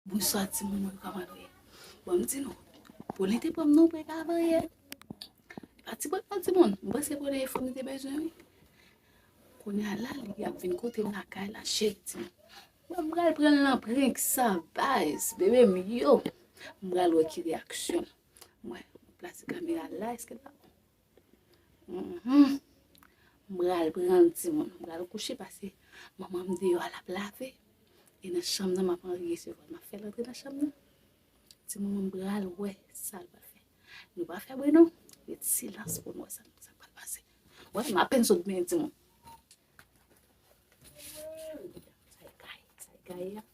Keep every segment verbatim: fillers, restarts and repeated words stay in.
Bonswa timoun mwen, kòman nou ye? Bon, m di nou, Pauline te pran m nan prèk avan yè. Li pa ti pran m nan timoun, m panse Pauline e fanm li te bezwen wi. Kounye a la, li ap vin kote m lakay la, cheri timoun. Mwen, m pral pran l nan prank sa, baz, bebe m yo. M pral wè ki reyaksyon l. Mwen, m plase kamera la, èske l ap Mhm. M pral pran l, timoun. M pral kouche pase manman m deyò a l ap lave. E nan chanm nan, m ap resevwa l. M ap fè l antre nan chanm nan. Timoun, m pral wè sa l pral fè. Nou pa fè bri non. Ret silans pou n wè sa, sa pral pase. Wè, m apèn sot benyen, timoun. Sa e kay, sa e kay a.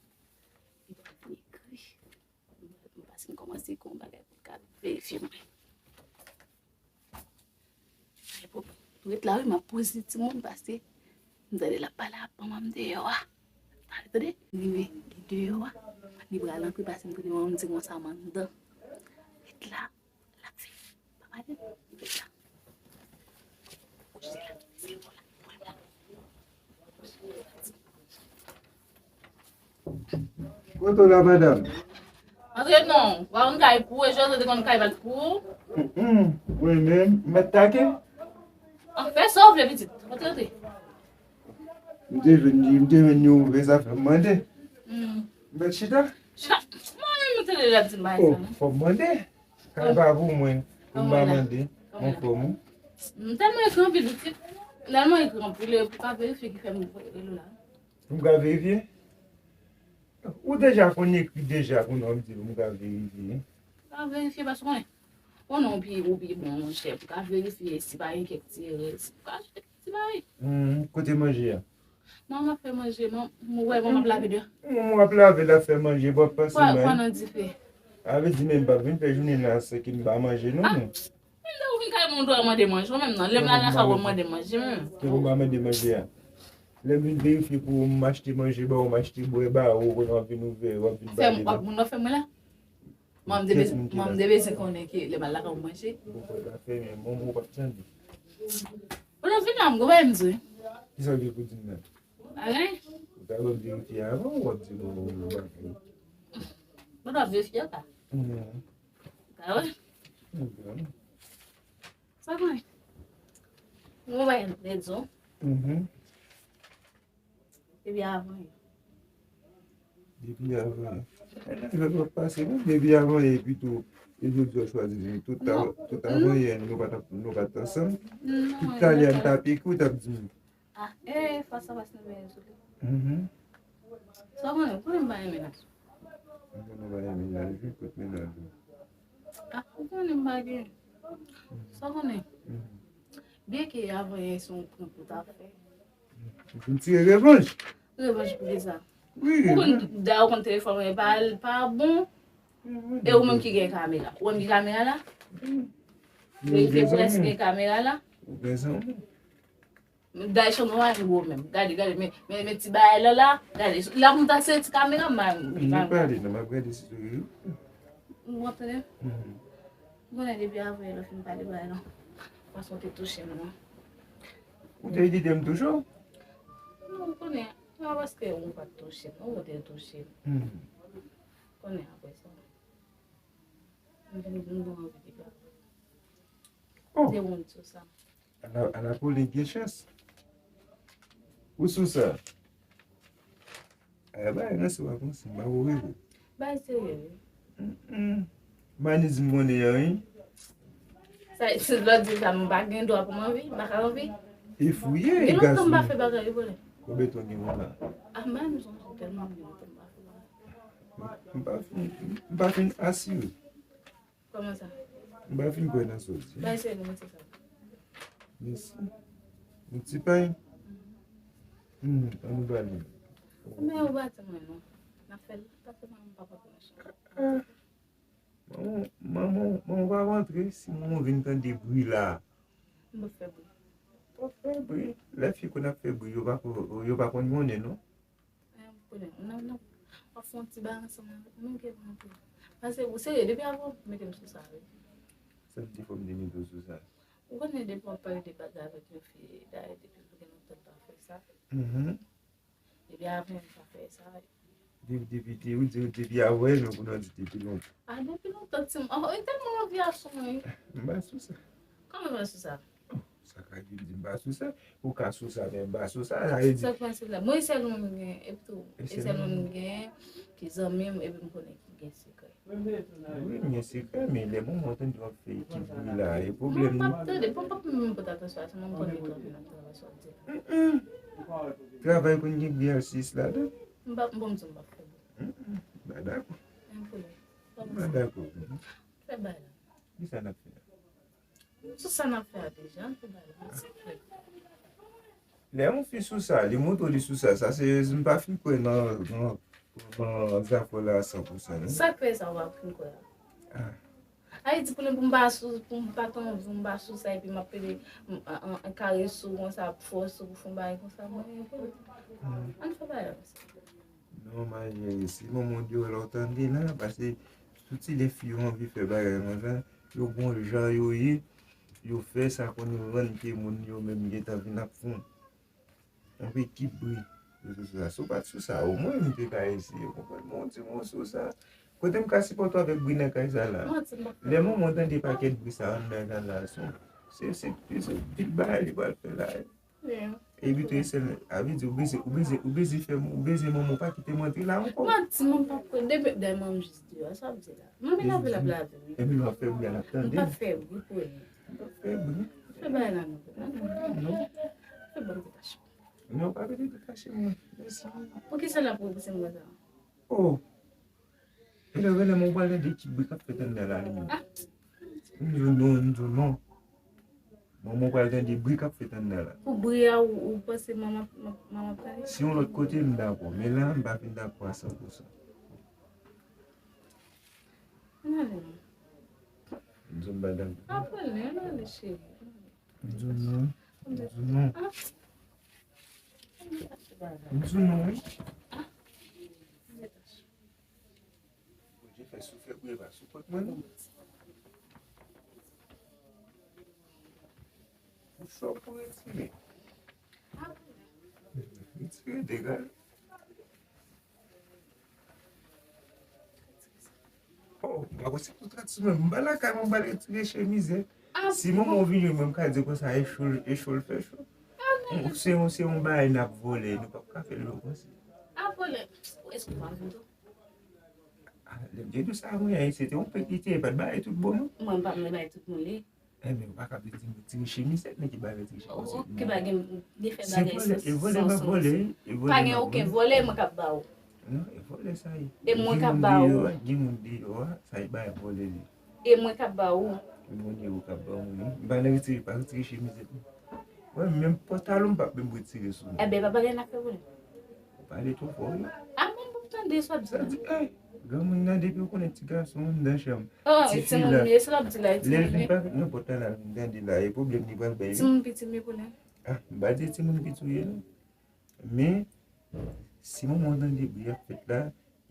Li pral vin ekri. M pase m kòmanse kon bagay pou l ka verifye mwen. Ay, bon, ret la wi, m ap poze timoun pase m tande l ap pale ak manman m deyò a. Tande, tande. Rive, li deyò a. Li pral antre pase m tande manman m di konsa m anndan. Ret la. L ap vini. Pa pale. Ret la. Kouche la. Ret la. Kote w la, madanm? Antre non, w pa konn kay pou ou, e Jose te konn kay pa t pou ou. Mm, mwen menm, m mèt take? An, fè sa w vle, pitit. Antre, antre. M te jwenn, m te jwenn yon ouvè zafè, m mande. Mm. M mèt chita? Chita. Mwen menm, m tande l ap di m bagay sa, non. Oh, fò m mande. Kay pa pou mwen, pou m pa mande. Anfòm ou? M tèlman ekri anpil, pitit. M tèlman ekri anpil, e pou ka verifye ki fè m rele w la. Pou m ka verifye? Ou deja konn ekri deja pou non m di m ka verifye. Ka verifye paske konnen. Konnen ou pi, ou pi bon, monchè. Pou ka verifye si pa gen kèk ti erè, si pou ka achte kèk ti bagay. Hmm, kote manje a? Manman ap fè manje, man, m wè manman ap lave deyò. Manman ap lave, l ap fè manje, w ap panse mwen. Kwa nan dife? A vle di men m p ap vin fè jounen nan san ke m pa manje non, non. Menm lè ou vin kay mwen, ou dwe mande manje, ou menm nan. Lè m al nan kay ou, mande manje, menm. Ke ou pa mande manje a. Lè m vin verifye pou m achte manje ba ou, m achte bwè ba ou, kounye a w ap vin ouvè, w ap vin pale. Fè m, w ap moun nan fè mwen la? Mwen m te bezwen, mwen m te bezwen konnen ke lè m al lakay ou manje. Bon, pòt la fèmen, manman ou p ap tande. Bon, nou vin la, m gon bagay m di w. Kisa w gen pou di m la? Anyen. Ou ta ban m verifye avan ou w ap di m yon bagay? Mwen ta verifye anka. Mhm. Ka wè? Mhm. Sa mwen. Mwen wè rezon. Mhm. Depi avan yè. Depi avan yè. E nan jwèt w ap pase non. Depi avan yè pito. E jodi a w chwazi vini tout a-, tout avan yè nou pa t ap, nou pa t ansanm. Tout talè a m t ap ekri w t ap di m. Ah, eh, fas a fas nou veye sou li. Mhm. Sa w konnen, ou konnen m pa renmen naj. Ou konnen w pa renmen naj, wi, kot mennaj ou? Ah, ou konnen m pa gen. Sa w konnen? Mhm. Byen ke avan yè se yon prank ou t ap fè. Ou vin tire revanj. Revanj pou kisa? Wi, ou konn, dayè ou konn telefòn mwen pa, pa bon. Wi, wi. E ou menm ki gen kamera. Ou menm ki kamera la? Wi. Ou gen zanmi. Ou gen zanmi. Dayè chanm nan pa gen gwo menm. Gade, gade, men, men, men ti bagay la la. Gade, la pou m ta se ti kamera, m pa, m pa. M pale, non, m ap gade si sou rezo. Ou konprann? Mhm. M konnen depi avan lè w fin pale bagay la. Fason w te touche m nan. Ou te di te m touche w? Non, ou konnen. Se pa paske ou pa t touche m, non, ou te touche m. Mhm. Konnen apre sa. M vin, m vin anvi depi avan. Oh. Te wont sou sa. Ala, ala Pauline gen chans. Ou sou sa. Ay, bay, nan se w ap panse, m pa wè w. Bay serye, wi. Mm-mm. Maniz m konnen an, wi. Sa, se lè w di sa, m pa gen dwa pou m anvi, m pa ka anvi. E fouye, e gaspiye. Gen lontan m pa fè bagay, wi, Pauline. Konbyen tan w gen konsa? Ah, m pa menm sonje tèlman gen lontan m pa fè bagay. M pa fin, m pa fin asire. Kòman sa? M pa fin kwè nan sa w di. Bay seri mwen ti pay. Mèsi. Yon ti pay? Hmm, an nou pale. Men ou pa di mwen non. N ap fè l, pa fè manman papa pou nou. Ah, ah. Manman, manman, manman pa rantre si manman vin tande bri la. M pa fè bri. Pa fè bri. Lè fi konn ap fè bri, yo pa ko-, yo pa konn konnen non. Em, konnen, nan, nan, w ap fè yon ti bagay ansanm avèk mwen, gen mwen tou. Pase, ou serye, depi avan, ou mete m sou sa, wi. Sa m te fè w m te mete w sou sa? Ou konnen, depi w ap pale de bagay avèk yon fi, dayè, depi pou gen lontan m pa fè sa. Mhm. Depi avan, m pa fè sa. Depi, depi, depi, ou di, ou depi avè, men pou nou di depi lontan. Ah, depi lontan, ti m, oh, e tèlman anvi a sou mwen. M pa sou sa. Kòman m pa sou sa? Sa ka di, di m pa sou sa. Ou ka sou sa, men m pa sou sa. Sa vle di. Sa k pase la? Mwen, e sèl mwen m gen, epi tou, e sèl mwen m gen, ki zanmi m, epi m konnen ki gen sekrè. Wi, m gen sekrè, men lè moun mwen tande w ap fè ekip bri la, e pwoblèm li. Mwen p ap tande, mwen p ap menm pote atansyon a sa, mwen m konn li twò byen nan travay sa w ap di la. Travay konn gen bri a sis ladan. M p ap, bon, m di m p ap fè bri. M pa dakò. M pa dakò. Fè bay la. Kisa n ap fè la? Sou sa n ap fè a deja, ann fè bagay la, silvouplè. Lè yon fi sou sa, li montre w li sou sa, sa se, m pa fin kwè nan, nan, nan zafè la a san pou san, non. Sa k fè sa w pa fin kwè a? Ah. Ayiti, pou, pou m pa sou, pou m pa t anvi, m pa sou sa, epi m ap pede, m, an, an, an kare sou konsa, ap fòse w pou fè yon bagay konsa, mwen, ann fè bagay la. Non, malere, se manman w deyò la w tande la, paske soti lè fi yo anvi fè bagay konsa, yo gon jan yo ye, yo fè sa konn rann ke moun yo menm gentan vin ap fè yon ekip bri. Yo sou sa. Si w pa t sou sa, omwen m te ka eseye konprann, men w di m w sou sa. Kote m ka sipòte w avèk bri nan kay sa la? Lè manman w tande pakèt bri sa anndan kay la, se, se, se pil bagay li pral fè la. Epi tou, e sèl, a vle di, ou bezwen, ou bezwen, ou bezwen fè, ou bezwen manman w pa kite m antre la ankò. Manti, manman p ap kwè. Depi, dayè manman jis deyò, sa w ap di la? Manmi lave l ap lave, wi. Epi lè w ap fè bri a, l ap tande. M p ap fè bri pou li. M p ap fè bri. Fè bagay la non. Non. Fè ban m detache. Non, pa vle detache mwen. Mèsi. Poukisa l ap repouse m konsa? Oh. E lè, lè, mwen pral tande ti bri k ap fèt anndan la, li menm. M di w non, m di w non. Mwen, mwen pral tande bri k ap fèt anndan la. Pou bri a, ou, ou panse manman, manman ap tande? Si yon lòt kote, m dakò. Men la, m pa fin dakò a san pou san. Ann ale non. M di w m pa dakò. Apre lè, ann ale, cheri. M di w non. M di w non. M di w non, wi. Bondye fè si w fè bri pa sou kont mwen non. Ou sò pou retire. Retire dega. Oh, m pa posib tou tèt sou mwen. M pa lakay mwen, m pa retire chemizèt. Si manman w vin jwenn mwen, m ka di konsa, e cho, e cho l fè cho. Se yon, se yon bagay n ap vòlè, nou p ap ka fè l lè w panse. Ap vòlè. Èske w pa vin tou? Ah, lè m te di w sa, mwen, se te yon pèt li te ye, pa t bagay tout bon, non. Mwen, m pa vle bagay tout bon, li. Enben, ou pa ka vin di m retire chemizèt, men ki bagay retire chemizèt? Ki bagay, gen fè bagay san sans. Se vòlè, e vòlè m ap vòlè, e vòlè m ap vòlè. Pa gen okenn vòlè, mwen k ap ba ou. Non, e vòlè sa ye. E mwen k ap ba ou. Gen moun deyò a, gen moun deyò a, sa e bagay vòlè li. E mwen k ap ba ou. E mwen deyò k ap ba ou, wi. M pa nan retire, pa retire chemizèt, non. Mwen menm pantalon m p ap menm retire sou mwen. Enben, pa bagay n ap fè vòlè. Ou pale twò fò, wi. A, mwen p ap tande sa w ap di la. Sa di, ey, granmoun nan depi w konnen ti gason anndan chanm. Oh, ti fi la. Timoun ye, se l ap di la, e timoun ye. Lè l vin pa nan pòt la, la vin tande la, e pwoblèm li pral bay, wi. Timoun piti m ye konnen. Ah, m pa di timoun piti w ye, non. Men, si manman w tande bri ap fèt la,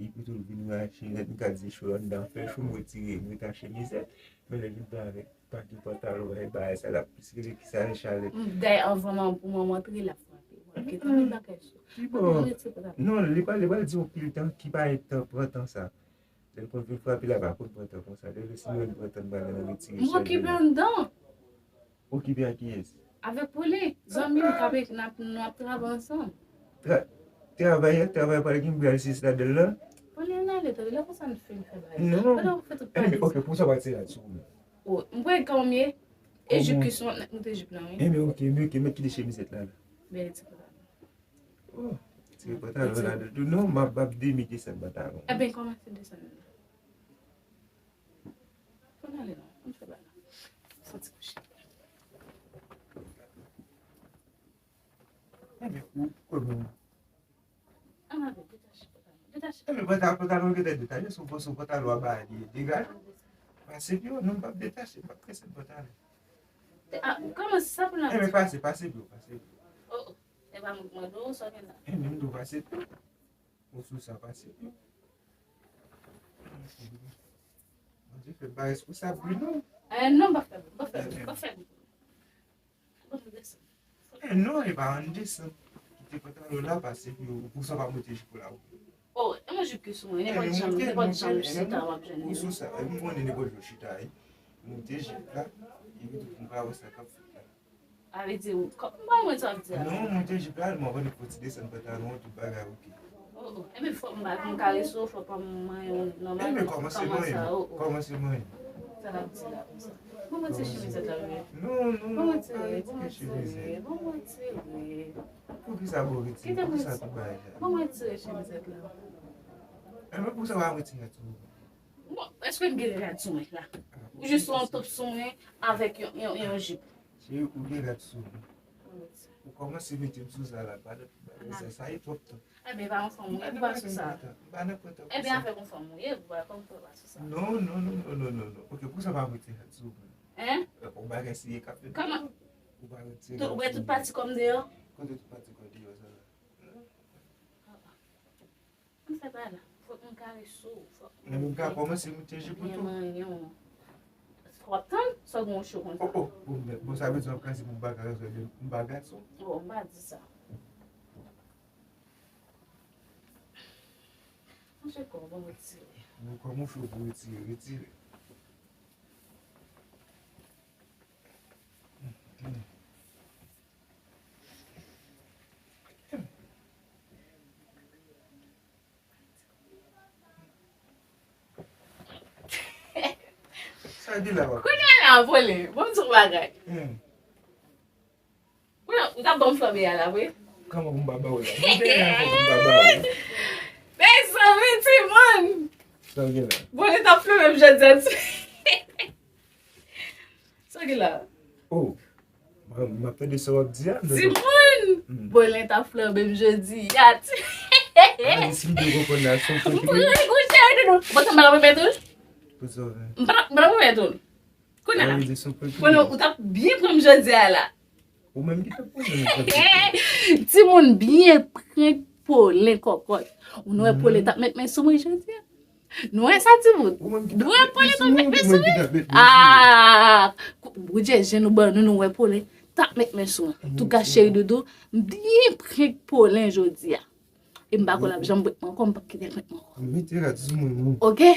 epi tou l vin wè ak chemizèt, m ka di cho anndan fè cho, m retire, m rete ak chemizèt, men lè l vin pran avèk pa gen pantalon, e bagay sa l ap plis rele ki sa, chalè. Dayè, anvan manman, pou manman antre, l ap frape. W ap gentan met bagay sou. Ki bò? Non, li pral, li pral di yon pil tan, ki pa gen tan, pran tan sa. Lè l konn vin frape la, pa konn pran tan konsa. Lè l si mwen pran tan, m pral nan retire chalè. M okipe anndan. Okipe ak kiyès? Avèk Pole, zanmi m k ap, n ap, nou ap travay ansanm. Tra-, travay, travay pral gen bri a sis ladan l lan. Pole, ann ale, tande, lè konsa n fin fè bagay. Non. Pandan w fè tout pale. Enben, ok, pou sa w pa tire sou ou menm. Oh, m kwè kòman m ye? E jip ki sou, m ap mete jip lan, wi. Enben, ok, men, ok, men kite chemizèt la, la. Bèl ti pantalon. Oh, tire pantalon la de tou. Non, m ap, m ap demi desann pantalon. Enben, kòmanse desann la. Ann ale non, ann fè bagay la. Santi kouche. Enben, ou, ou, ou. Ann ale, detache pantalon. Detache. Enben, pantalon, pantalon gentan detache, se yon, se yon pantalon anba li ye degaje. Pase pye w, non, m p ap detache, m p ap prese pantalon. Ah, kòman sa pou n ap di? Enben, pase, pase pye w, pase pye w. Oh, oh. E pa mwen k mande w, sa w gen la? Enben, m di w pase pye w. Ou sou sa pase pye w. Bondye fè m pa responsab, wi, non. Eh, non, pa fè, pa fè, pa fè. Bon, nou desann. Eh, non, e pa ann desann. Kite pantalon la pase pou, pou sa pa monte jip ou la, wi. Oh, Jip ki sou mwen, nenpòt jan, nenpòt jan m chita, w ap jwenn li. Ou sou sa, m konnen nenpòt jan w chita, wi. Moute jip la, epi tou pou m ka wè sa k ap fèt la. A vle di, kò-, m pa konprann sa w ap di a. Non, moute jip la, m ap annik fè ti desann pantalon, tout bagay, oke. Oh, oh. Ebyen, fò m ba, m kare sou, fò pa m manyen w nòmal. Ebyen, kòmanse manyen m. Kòmanse manyen m. Sa l ap di la, konsa. Bon, mwen tire chemizèt la, wi. Non, non, non, pa retire chemizèt. Bon, mwen tire. Poukisa bon retire? Poukisa tout bagay la? Bon, mwen tire chemizèt la. Ebyen, poukisa w pa retire tou? Bon, èske m gen rad sou mwen la? Ou jis yon top sou mwen avèk yon, yon, yon jip. Cheri, ou gen rad sou ou. Ou kòmanse mete m sou sa la, pa nan, sa, sa e twòp tan. Ebyen, pa yon fanm ou ye, ou pa sou sa. M pa nan kontan, m pa nan kontan pou sa. Ebyen, avèk yon fanm ou ye, ou pa kontan pa sou sa. Non, non, non. Ok, poukisa w pa mete rad sou ou? Hein? Yon bagay serye k ap fèt. Kòman? Ou pa retire rad sou ou. Ou wè tout pati kò m deyò? Kote tout pati kò w deyò sa la? M fè pa la. Fòk m kare sou. Fòk m ka kòmanse moute jip ou tou. Byen manyen w. W ap tann? Sa w gen w cho konsa? Oh, oh. Bon, men, bon, sa vle di w ap kraze pou m pa ka kraze, m pa gason. Oh, m pa di sa. Monchè, kò w bon retire. Bon, kòman w fè pou retire? Retire. Sa gen la, papa? Kounye a la, Pole, bon, m di w bagay. Hmm. Kounye a, ou t ap ban m flanbe a la, vre? Kòman pou m pa ba w la? Mwen te la, fòk m pa ba w. Mezanmi, timoun! Sa gen la? Bon, li t ap flanbe m jodi a, ti. Sa gen la? Oh, m, m ap tande sa w ap di a. Timoun! Hmm. Bolen t ap flanbe m jodi a. Gade si m te konprann la, se yon prank. M prank ou, cheri doudou. Bon, sa m pa t ap remèt ou l? Pou sa w fè? M pa t ap, m pa t ap remèt ou l. Kounye a. Sa vle di se yon prank. Kounye a, ou t ap byen pran m jodi a la. Ou menm ki t ap pran m. Timoun byen prank Polen kòkòt. Ou nou wè Polen t ap met men sou mwen jodi a? Nou wè sa, timoun? Ou menm ki t ap met men sou mwen, ou menm ki t ap met men sou mwen. Ah! Boudjè, je nou ban nou, nou wè Polen t ap met men sou mwen. Antouka, cheri doudou, m byen prank Polen jodi a. E m pa kwè l ap janm prank mwen ankò, m p ap kite l prank mwen ankò. Mete rad sou mwen, non. Oke?